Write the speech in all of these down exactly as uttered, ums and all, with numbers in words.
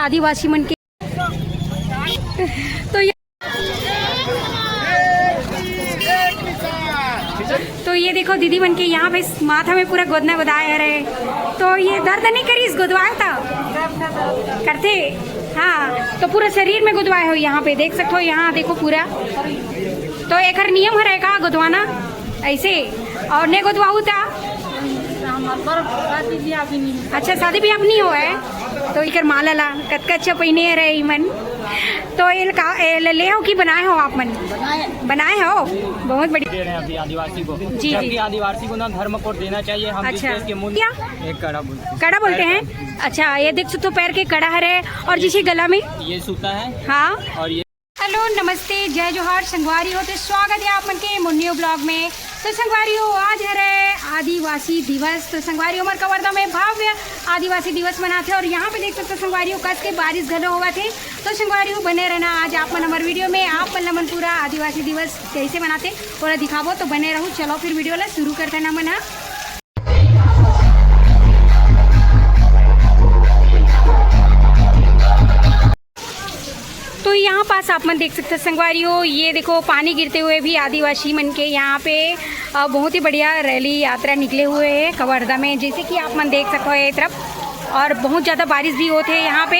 आदिवासी मन के। तो ये, तो ये देखो दीदी मन के यहाँ पे माथा में पूरा गोदना गोदाए हरे। तो ये दर्द नहीं करिस, गोदवाए था? करथे। हाँ, तो पूरा शरीर में गोदवाए हो। यहाँ पे देख सकते हो, यहाँ देखो पूरा। तो एकर नियम हरे का गोदवाना ऐसे, और ने गोदवाऊ था? हमार शादी ब्याह भी नहीं। अच्छा, शादी ब्याह भी नहीं हुआ है। तो इकर माला ला कतका अच्छा पहिने रहे इमन। तो एल का, एल ले हो कि बनाए हो आप मन? बनाए हो, बहुत बढ़िया। दे रहे हैं अभी आदिवासी को। जी, जबकि जी। आदिवासी को ना धर्म कोड देना चाहिए। हम अच्छा। विश्वास के मूल्य क्या? एक कड़ा बोलते हैं। कड़ा बोलते हैं। अच्छा, ये देख सकते हो पैर के कड़ा हरे, और जिसे गला में ये सूता है। हाँ। और ये हेलो, नमस्ते, जय जोहार संगवारी हो, तो स्वागत है आप मन के मोर न्यू ब्लॉग में। तो संगवारी हो, आज हरे आदिवासी दिवस। तो संगवारी हो, हमर कवर्धा में भव्य आदिवासी दिवस मनाथे और यहाँ पे देख सकते हो संगवारी हो, कस के बारिश घलो होवत हे। तो संगवारी हो, बने रहना आज आप मन हमर वीडियो में, आप मन ला मन पूरा आदिवासी दिवस कैसे मनाथे ओला दिखाबो। तो बने रहू, चलो फिर वीडियो ला शुरू करते ना मन ह। तो यहाँ पास आप मन देख सकते हो संगवारी हो, ये देखो पानी गिरते हुए भी आदिवासी मन के यहाँ पे अ, बहुत ही बढ़िया रैली यात्रा निकले हुए है कवर्धा में, जैसे कि आप मन देख सकते हो ये तरफ। और बहुत ज़्यादा बारिश भी होते है यहाँ पे,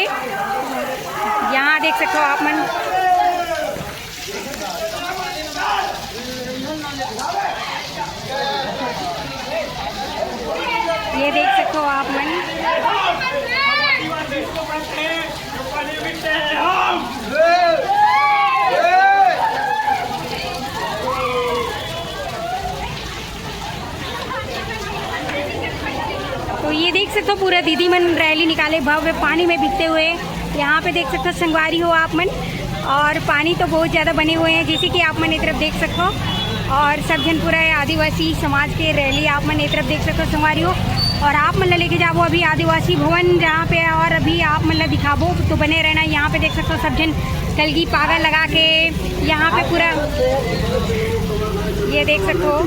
यहाँ देख सकते हो आप मन। ये देख सकते हो आप मन। तो ये देख सकते हो पूरा दीदी मन रैली निकाले भव्य पानी में भीगते हुए। यहाँ पे देख सकते हो संगवारी हो आप मन, और पानी तो बहुत ज़्यादा बने हुए हैं जैसे कि आप मन ये तरफ देख सकते हो। और सब जन पूरा आदिवासी समाज के रैली आप मन ये तरफ देख सकते हो संगवारी हो। और आप मन ला लेके जाबो अभी आदिवासी भवन जहाँ पे, और अभी आप मन ला दिखाबो। तो बने रहना, यहाँ पे देख सकते हो सब जन कलगी पागा लगा के यहाँ पे पूरा ये देख सकते हो।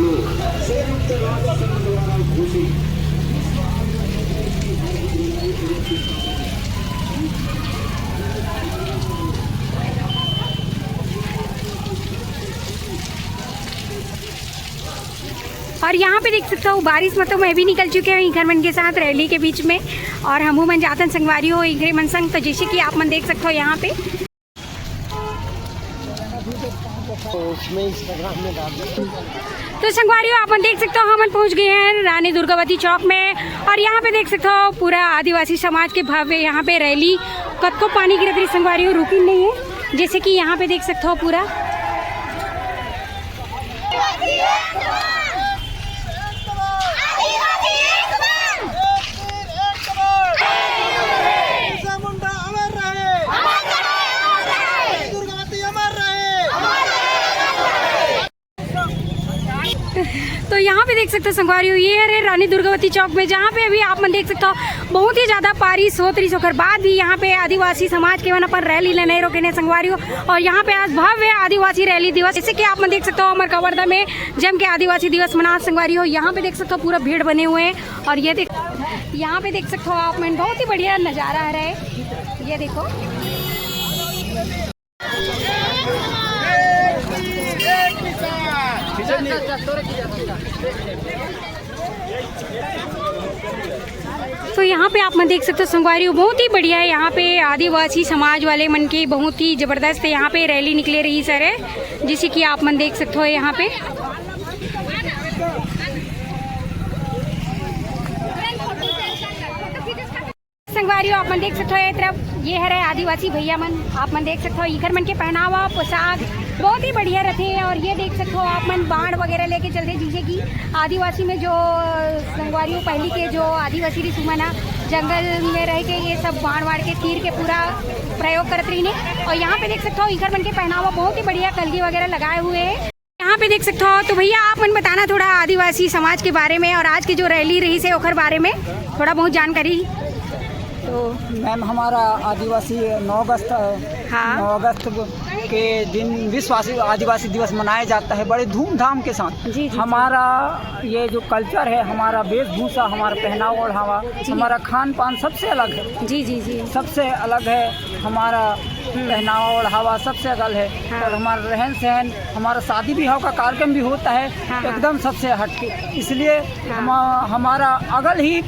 और यहाँ पे देख सकते हो बारिश में तो मैं भी निकल चुके हूँ इंखर मन के साथ रैली के बीच में। और हमू मन जातन संगवारी हो इंखरे मन संग। तो जैसे कि आप मन देख सकते हो यहाँ पे तो उसमें Instagram में डाल दो। तो संगवारी हो आप मन देख सकते हो हमन पहुँच गए हैं रानी दुर्गावती चौक में। और यहाँ पे देख सकते हो पूरा आदिवासी समाज के भव्य यहाँ पे रैली, कतको पानी गिरत रही संगवारी हो, रुकी नहीं है। जैसे कि यहाँ पे देख सकते हो पूरा बिरसा मुंडा अमर रहे। अमर रहे, अमर रहे। दुर्गावती अमर रहे। तो यहाँ पे देख सकते हो संगवारी हो, ये है रानी दुर्गावती चौक में, जहाँ पे अभी आप मन देख सकते हो बहुत ही ज्यादा बारिश होत रही, ओकर बाद भी यहाँ पे आदिवासी समाज के मन अपन रैली ले नहीं रोके ने संगवारी हो। और यहाँ पे आज भव्य आदिवासी रैली दिवस, जैसे कि आप मन देख सकते हो हमर कवर्धा में जम के आदिवासी दिवस मना संगवारी हो। यहाँ पे देख सकते हो पूरा भीड़ बने हुए हैं। और ये देख, यहाँ पे देख सकते हो आप मन, बहुत ही बढ़िया नज़ारा है। ये देखो, तो यहाँ पे आप मन देख सकते हो संगवारी हो, बहुत ही बढ़िया है। यहाँ पे आदिवासी समाज वाले मन के बहुत ही जबरदस्त यहाँ पे रैली निकले रही सर है, जैसे कि आप मन देख सकते हो यहाँ पे। संगवारी हो, आप मन देख सकते हो ये तरफ, ये हरे आदिवासी भैया मन, आप मन देख सकते हो इखर मन के पहनावा पोशाक बहुत ही बढ़िया रहते हैं। और ये देख सकते हो आप मन बाण वगैरह लेके चलते, जैसे कि आदिवासी में जो संगवारी हो पहली के जो आदिवासी ऋषि मन ह जंगल में रह के ये सब बाण वाण के तीर के पूरा प्रयोग करत रही ने। और यहाँ पे देख सकते हो इखर मन के पहनावा बहुत ही बढ़िया कलगी वगैरह लगाए हुए है। यहाँ पे देख सकते हो। तो भैया आप मन बताना थोड़ा आदिवासी समाज के बारे में और आज की जो रैली रही से ओखर बारे में थोड़ा बहुत जानकारी। तो मैम हमारा आदिवासी नौ अगस्त है। हाँ। नौ अगस्त को के दिन विश्व आदि-, आदिवासी दिवस मनाया जाता है बड़े धूमधाम के साथ। जी, जी, जी। हमारा ये जो कल्चर है, हमारा वेशभूषा, हमारा पहनावा ओढ़ावा, जी। हमारा खान पान सबसे अलग है। जी, जी, जी। सबसे अलग है हमारा हम्म। पहनावा ओढ़ावा, सबसे अलग है। हाँ। और हमारा रहन सहन, हमारा शादी ब्याह का कार्यक्रम भी होता है, हाँ, हाँ। एकदम सबसे हटके। इसलिए हाँ। हम, हमारा अगल ही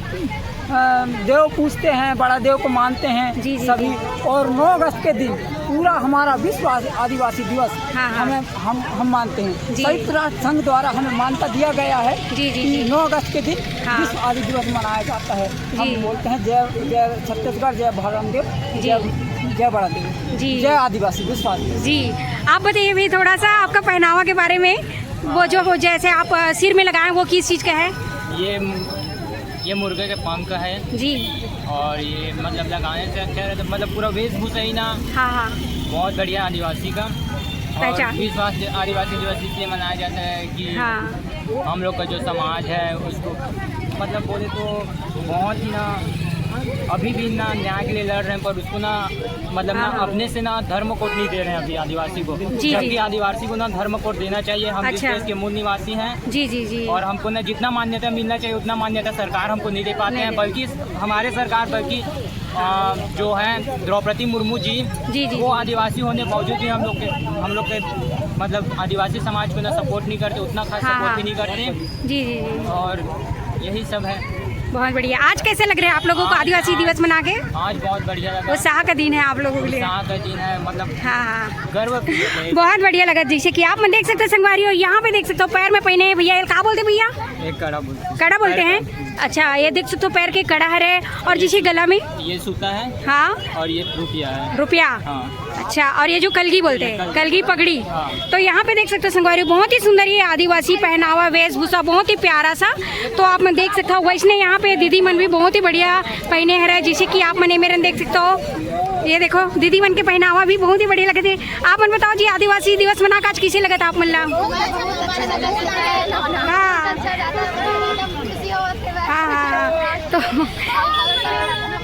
अ, देव पूजते हैं, बड़ा देव को मानते हैं जी, जी, सभी। जी। और नौ अगस्त के दिन पूरा हमारा विश्व आदि-, आदिवासी दिवस हाँ, हाँ। हमें, हम, हम मानते हैं। जी। संयुक्त राष्ट्र संघ द्वारा हमें मान्यता दिया गया है जी, जी, कि जी। नौ अगस्त के दिन हाँ। विश्व आदि दिवस मनाया जाता है। हम जी। बोलते हैं जय, जय छत्तीसगढ़, जय भगवान देव, जी। जय, जय बड़ा देव, जी। जय आदिवासी, विश्व आदिवासी। जी, आप बताइए भी थोड़ा सा आपका पहनावा के बारे में, वो जो हो, जैसे आप, अ, सिर में लगाए, वो किस चीज़ का है? ये ये मुर्गे के पंख है। जी। और ये मतलब लगाने से अच्छा रहता, मतलब पूरा वेशभूषा ही ना हाँ, हाँ। बहुत बढ़िया आदिवासी का। और पहचान। विश्व आदि-, आदिवासी दिवस इसलिए मनाया जाता है कि हाँ। हम लोग का जो समाज है उसको मतलब बोले तो बहुत ही ना अभी भी ना न्याय के लिए लड़ रहे हैं, पर उसको ना मतलब ना हाँ, हाँ। अपने से ना धर्म कोड नहीं दे रहे हैं अभी आदिवासी को। जी, जबकि जी। आदिवासी को ना धर्म कोड देना चाहिए। हम जिस अच्छा। देश के मूल निवासी हैं जी, जी, जी। और हमको ना जितना मान्यता मिलना चाहिए उतना मान्यता सरकार हमको नहीं दे पाते नहीं हैं, दे। बल्कि हमारे सरकार बल्कि अ, जो है द्रौपदी मुर्मू जी, जी, जी, वो जी। आदिवासी होने के बावजूद भी हम लोग के, हम लोग के मतलब आदिवासी समाज को ना सपोर्ट नहीं करते, उतना खास हाँ, सपोर्ट हाँ। भी नहीं करते। जी, जी, जी। और यही सब है। बहुत बढ़िया। आज कैसे लग रहा है आप लोगों को आज, आदिवासी आज, दिवस मना के? आज बहुत बढ़िया लगा। उत्साह का दिन है आप लोगों के लिए। उत्साह का दिन है, मतलब हाँ, हाँ। गर्व फील होता है। बहुत बढ़िया लगा। जैसे कि आप मन देख सकते हो संगवारी हो, यहाँ पे देख सकते हो पैर में पहने हैं भैया, ये का बोलते भैया? एक कड़ा बोलते हैं। कड़ा बोलते पैर हैं? का। अच्छा, ये देख सकते हो पैर के कड़ा हरे और ये जैसे गला में? ये सूता है। हाँ। और ये रुपया है। रुपया। हाँ। अच्छा, और ये जो कलगी बोलते हैं, ये कल- कलगी पगड़ी। हाँ। तो यहाँ पे देख सकते हो संगवारी, बहुत ही सुंदर ये आदिवासी पहनावा, वेशभूषा, बहुत ही प्यारा सा। तो आप मन देख सकते हो, वैसने यहाँ पे दीदी मन भी बहुत ही बढ़िया पहने हरे, जैसे कि आप मन ए मेरन देख सकते हो। ये देखो, दीदी मन के पहनावा भी बहुत ही बढ़िया लगत हे। आप मन बताओ जी, आदिवासी दिवस मना के आज किसे लगत आप मन ला? हाँ। हाँ, हाँ, हाँ। तो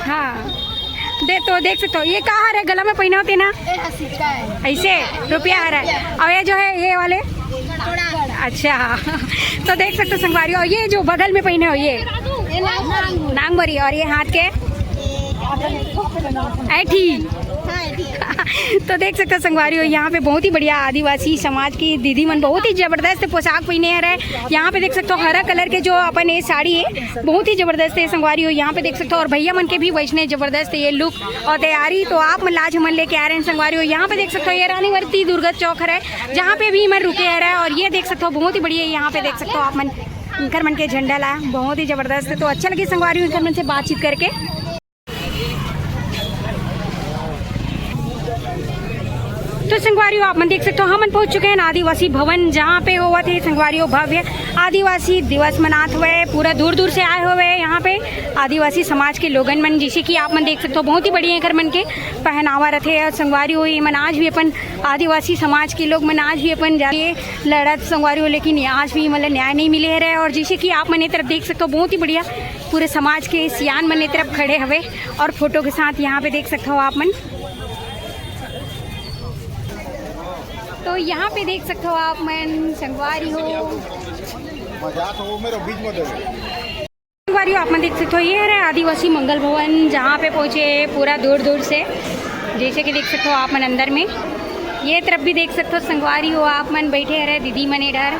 हाँ, दे, तो देख सकते हो, ये का हरे गला में पहना होते ना? ए, हाँ, सिक्का है। ऐसे रुपया हरे। और ये जो है, ये वाले? अच्छा, तो देख सकते हो संगवारी, और ये जो बगल में पहने हो, ये? ये नांग-, नांगमरी, और ये हाथ के? ऐठी। हाँ, ऐठी। तो देख सकते हो संगवारी हो, यहाँ पे बहुत ही बढ़िया आदिवासी समाज की दीदी मन बहुत ही जबरदस्त पोशाक पहने हरे। यहाँ पे देख सकते हो हरा कलर के जो अपन ये साड़ी है, बहुत ही जबरदस्त है संगवारी हो। यहाँ पे देख सकते हो और भैया मन के भी वैसने जबरदस्त है ये लुक और तैयारी। तो आप मन ला आज हमन लेके आ रहे हैं संगवारी हो। यहाँ पे देख सकते हो ये रानीवर्ती दुर्गा चौक हरे, जहाँ पे भी हमन रुके हरे। और ये देख सकते हो बहुत ही बढ़िया, यहाँ पे देख सकते हो आप मन, इनकर मन के झंडा ला बहुत ही जबरदस्त है। तो अच्छा लगे संगवारी हो इनकर मन से बातचीत करके। तो संगवारी हो, आप मन देख सकते हो, हमन पहुंच चुके हैं आदिवासी भवन, जहाँ पे होवत हे संगवारी हो भव्य आदिवासी दिवस मनात हुए। पूरा दूर दूर से आए हुए हैं यहाँ पे आदिवासी समाज के लोगन मन। जैसे कि आप मन देख सकते हो, बहुत ही बढ़िया एकर मन के पहनावा रथे। और संगवारी हो, ये मन आज भी अपन आदिवासी समाज के लोग मन आज भी अपन जाके लड़त संगवारी हो, लेकिन आज भी मतलब न्याय नहीं मिले रहे। और जैसे कि आप मन ये तरफ देख सकते हो, बहुत ही बढ़िया पूरे समाज के सियान मन ये तरफ खड़े हवे और फोटो के साथ यहाँ पे देख सकते हो आप मन। तो यहाँ पे देख सकते हो आप मन संगवारी हो। मजाक हो, मेरा बीच में दे। संगवारी हो, आप मन देख सकते हो, ये है आदिवासी मंगल भवन, जहाँ पे पहुँचे पूरा दूर दूर से। जैसे कि देख सकते हो आप मन अंदर में, ये तरफ भी देख सकते हो संगवारी हो, आप मन बैठे रहे दीदी मन इधर।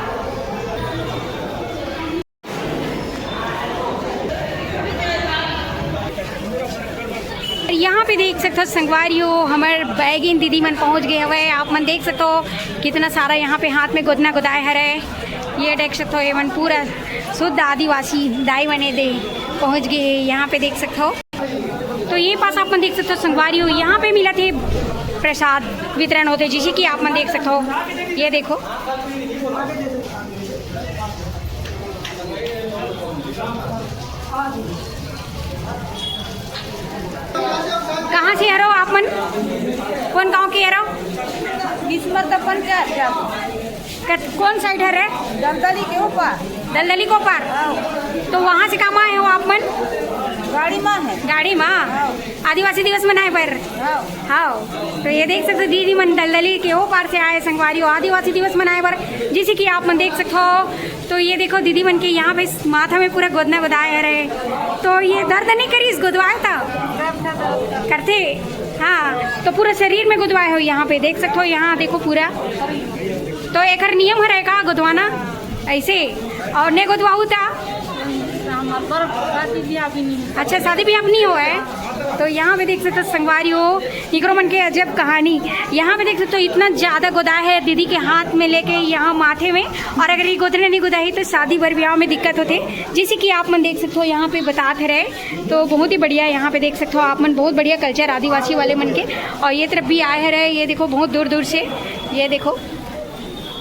यहाँ पे देख सकते हो संगवारी हो, हमर बैगिन दीदी मन पहुँच गए हवे। आप मन देख सकते हो कितना सारा यहाँ पे हाथ में गोदना गोदाए हरे। ये देख सकते हो, ये मन पूरा शुद्ध आदिवासी दाई मने दे पहुँच गए हैं। यहाँ पे देख सकते हो, तो ये पास आप मन देख सकते हो संगवारी हो, यहाँ पे मिलत हे प्रसाद वितरण होथे, जैसे कि आप मन देख सकते हो। ये देखो, कहाँ से हरो आप मन? कौन गांव के हरो? किस्मत अपन क्या, क्या? कत-, कौन साइड हरे? दलदली के ऊपर। दलदली के ऊपर? हाँ। तो वहाँ से काम आए हो आप मन? गाड़ी मा है। गाड़ी मा? आदिवासी दिवस मनाए बर? हाँ। हाँ। तो ये देख सकते हो, दीदी मन दलदली के ओ पार से आए संगवारी हो आदिवासी दिवस मनाए बर। जैसे कि आप मन देख सकते हो, तो ये देखो दीदी मन के यहाँ पे माथा में पूरा गोदना गोदाए हरे। तो ये दर्द नहीं करिस, गोदवाए था? करथे। हाँ, तो पूरा शरीर में गोदवाए हो यहाँ पे, देख सकते हो, यहाँ देखो पूरा। तो एकर नियम हरे का गोदवाना? ऐसे। और ने गोदवाऊ ता? हमार शादी ब्याह भी नहीं। अच्छा, शादी ब्याह नहीं हुआ है। तो यहाँ पे देख सकते हो संगवारी हो, इकरो मन के अजब कहानी। यहाँ पे देख सकते हो इतना ज्यादा गोदा है दीदी के हाथ में लेके यहाँ माथे में, और अगर ये गोदने नहीं गोदा ही तो शादी बर ब्याह में दिक्कत होते। जैसे कि आप मन देख सकते हो यहाँ पे बतात रहे, तो बहुत ही बढ़िया। यहाँ पे देख सकते हो आप मन, बहुत बढ़िया कल्चर आदिवासी वाले मन के। और ये तरफ भी आए रहे, ये देखो बहुत दूर दूर से, ये देखो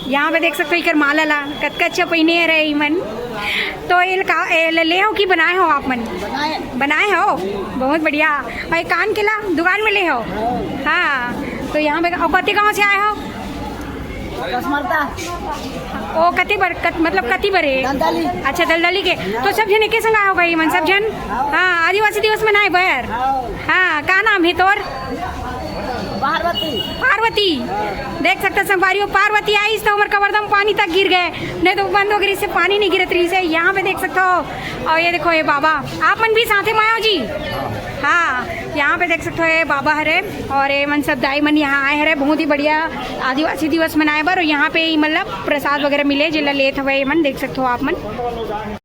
यहाँ पे देख सकते हो इकर माला ला, कतका अच्छा पहिने रहे इमन। तो एल का एल ले हो कि बनाए हो आप मन? बनाए। बनाए हो, बहुत बढ़िया। और ये कान के ला दुकान में ले हो? हाँ। तो यहाँ पे, और कति गांव से आए हो? कसमरता। ओ कति बर, कत, मतलब कति बर है? दलदली। अच्छा, दलदली के। तो सब जन एके संग आए हो गए इमन सब जन? हाँ, आदिवासी दिवस मनाए बर। हाँ। हाँ, का नाम है तोर? पार्वती। पार्वती। देख सकते हो संगवारी हो, पार्वती आइस तो हमर कवर्धा में पानी तक गिर गए, नहीं तो बंद हो गई से पानी नहीं गिरत रही से। यहाँ पे देख सकते हो, और ये देखो ये बाबा, आप मन भी साथे में आयो जी। हाँ, यहाँ पे देख सकते हो ये बाबा हरे और ये मन सब दाई मन यहाँ आए हरे, बहुत ही बढ़िया आदिवासी दिवस मनाए बर। और यहाँ पे ही मतलब प्रसाद वगैरह मिले जेला लेत हवे ये मन, देख सकते हो आप मन।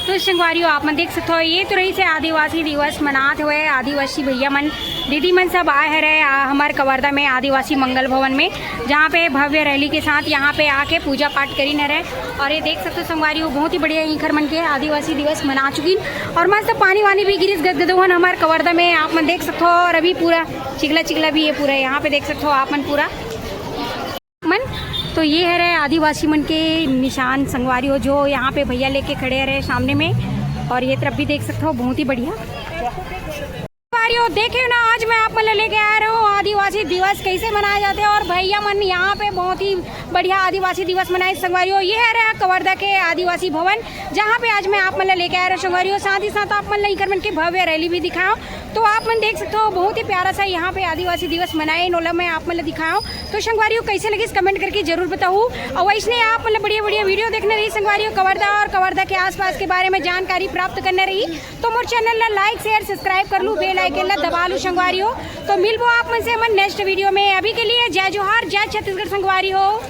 तो संगवारी हो, आप मन देख सकते हो, ये तो रही से आदिवासी दिवस मनात हुए आदिवासी भैया मन, दीदी मन सब आए हरे आ, हमार कवर्धा में आदिवासी मंगल भवन में, जहाँ पे भव्य रैली के साथ यहाँ पे आके पूजा पाठ करीन हरे। और ये देख सकते हो संगवारी हो, बहुत ही बढ़िया इखर मन के आदिवासी दिवस मना चुकिन। और मस्त पानी वानी भी गिरिस गदगदोहन हमार कवर्धा में, आप मन देख सकते हो। और अभी पूरा चिकला चिकला भी है पूरा, यहाँ पे देख सकते हो आप मन पूरा। मन। तो ये हरे आदिवासी मन के निशान संगवारी हो, जो यहाँ पे भैया लेके खड़े रहे सामने में। और ये तरफ भी देख सकते हो, बहुत ही बढ़िया संगवारी हो। देखे हो ना, आज मैं आप मन ला लेके आ रहा हूँ आदिवासी दिवस कैसे मनाए जाते हैं। और भैया मन यहाँ पे बहुत ही बढ़िया आदिवासी दिवस मनाए संगवारी हो। ये हरे कवर्धा के आदिवासी भवन, जहाँ पे आज मैं आप मन ला लेके आ रहा हूँ संगवारी हो। साथ ही साथ आप मन ला इकर मन के भव्य रैली भी दिखाओ। तो आप मन देख सकते हो, बहुत ही प्यारा सा यहाँ पे आदिवासी दिवस मनाए, नोला मैं आप मन ला दिखाओ। तो संगवारी हो, कैसे लगिस कमेंट करके जरूर बताओ। और वैसने आप मन ला बढ़िया बढ़िया वीडियो देखना रही संगवारी हो, कवर्धा और कवर्धा के आसपास के बारे में जानकारी प्राप्त करना रही, तो मोर चैनल ला लाइक शेयर सब्सक्राइब कर लू, बेल आइकन ला दबा लू संगवारी हो। तो मिलबो आप मन से हमन नेक्स्ट वीडियो में। अभी के लिए जय जोहार, जय छत्तीसगढ़ संगवारी हो।